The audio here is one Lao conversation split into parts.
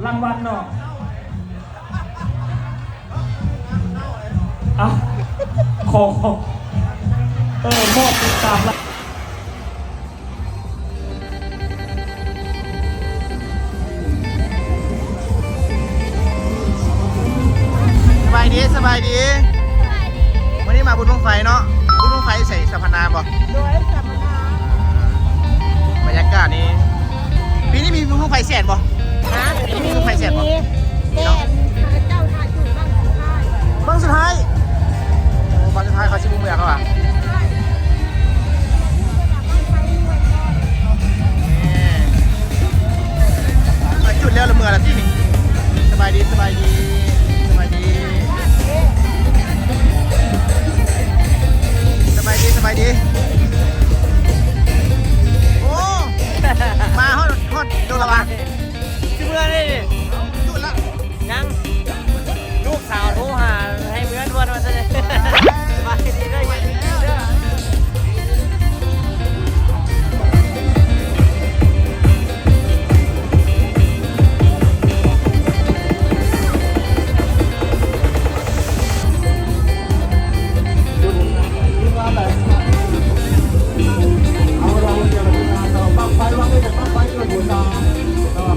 ລາງວັນເນາະ ອ່ະ ຂໍ ຂໍ ເອີ ມອບຕິດຕາມລະ ສະບາຍດີ ສະບາຍດີ ມື້ນີ້ມາບຸນບັ້ງໄຟເນາະ ບຸນບັ້ງໄຟໃສ ສຳພັນນາບໍ່? ໂດຍ ສຳພັນນາ ບັນຍາກາດນີ້ ປີນີ້ມີບຸນບັ້ງໄຟແສນບໍ່? ຮະ? ປີນີ້ມີບຸນບັ້ງໄຟແສນບໍ່? ມີ ແຕ່ເຂົາເຈົ້າຖ່າຍຈຸດບັ້ງສຸດທ້າຍ ບັ້ງສຸດທ້າຍ ໂອ້ ບັ້ງສຸດທ້າຍເຂົາຊິບໍ່ເມືອເຂົາວ່າ ເອີ ຈຸດແລ້ວລະເມືອລະຕິ ສະບາຍດີ ສະບາຍດີ ສະບາຍດີ ສະບາຍດີ ສະບາຍດີ ໂອ້ ມາຮອດ ຮອດໂດນລະວະ ຊິເມືອເດ້ນີ້ ຈຸດລະ ຍັງ ລູກສາວໂທຫາໃຫ້ເມືອດ່ວນວ່າຊັ້ນເດ້ ສະບາຍດີເດີ ເດີ. ເອົາລະ ເຮົາຈະໄປງານຕໍ່ບັ້ງໄຟ ວາງເລີຍ ບັ້ງໄຟເກີດຫົວຕາ.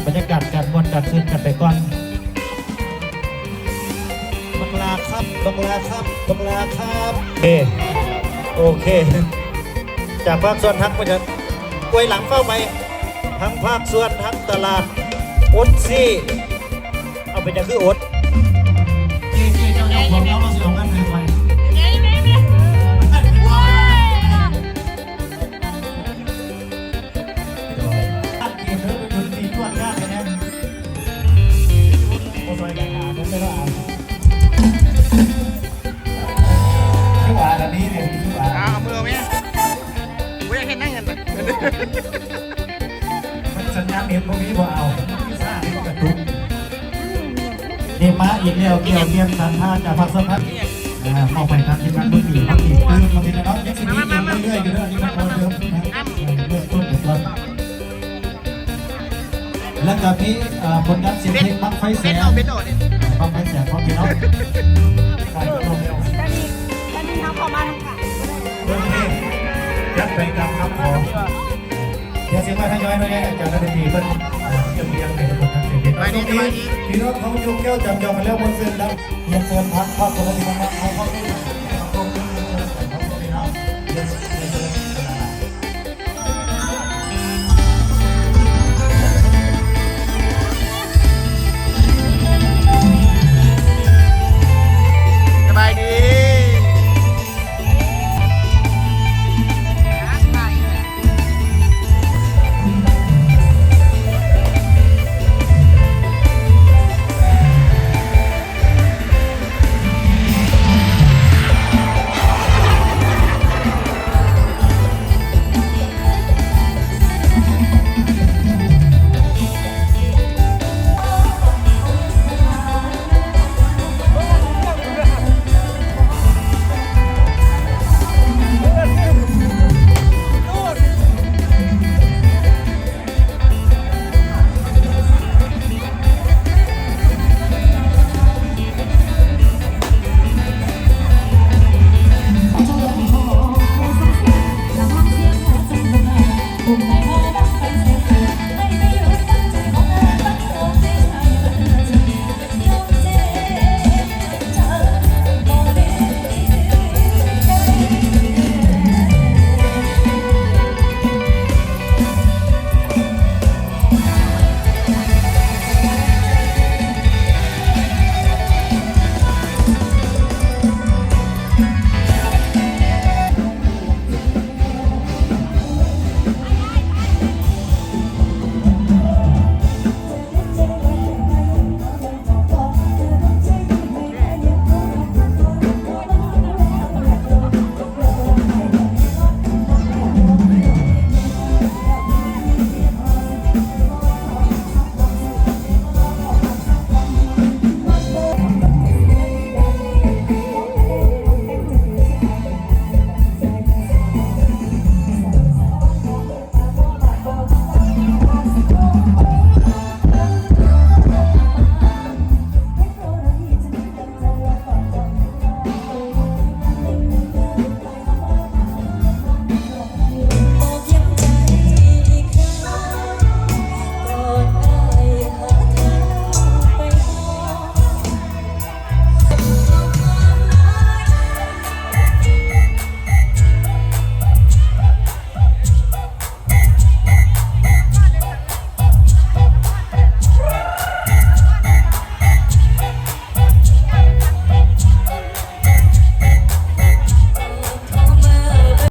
ບັນຍາກາດການມ່ວນການຊື່ນກັນໄປກ່ອນ. ບັກຫຼ້າຄັບ ບັກຫຼ້າຄັບ ບັກຫຼ້າຄັບ. ເອ ໂອເຄ ຈາກພາກສ່ວນທັງໝົດ ອວຍຫຼັງເຝົ້າໄປ ທັງພາກສ່ວນ ທັງຕະຫຼາດ ອົດຊີ້ ເອົາ ເປັນຫຍັງຄືອົດ? ເຈ ເຈ ເຈົ້າເຈົ້າຂອງເຮົາ ເຮົາຊິເອົາເງິນໃຫ້ຂ້ອຍ. ບໍ່ຊ່ອຍກັນຫາເງິນເດີ ຄືວ່າລະນີ້ເດ ຄືວ່າ ອ່າ ເອົາມືແມ່ ບໍ່ຢາກເຮັດນຳເງິນນະ ສັນຍານເນັດບໍ່ມີ ບໍ່ເອົາ ມີຊ້າ ເຮັດກະຕຸກ. ນີ້ມາອີກແລ້ວ ແກ້ວທຽນສັນທາຈາກພາກສ່ວນທັງ ອ່າ ເຂົ້າໄປທາງທີມງານເບິ່ງອີກ ເບິ່ງອີກ ຕື່ມມາເປັນເນາະ ຍັງຊິມີອີກເລື້ອຍໆຢູ່ເດີ ອັນນີ້ມັນບໍ່ເລີ່ມນະ ເລີ່ມຕົ້ນໄປກ່ອນ. ແລ້ວກໍມີ ເອີ ຜົນງານສຽງເພງບັ້ງໄຟແສນ ບັ້ງໄຟແສນຂອງພີ່ນ້ອງ ຕອນນີ້ ຕອນນີ້ເຮົາເຂົ້າມານຳກັນ ໂອເຄ ຈັດໄປຕາມຄຳຂໍ. ດຽວຊິມາທະຍອຍໜ້ອຍແດ່ ອາຈານນັກດົນຕີເພິ່ນ ເອີ ຈະຮຽນໃຫ້ເພິ່ນທັງເສຍເວນ. ຊ່ວງນີ້ພີ່ນ້ອງເຮົາຍົກແກ້ວຈຳຈອງກັນແລ້ວ ມ່ວນຊື່ນນຳ ຮຽນເຊີນທາງຄອບຄົວທີ່ມາເຮົາເຂົ້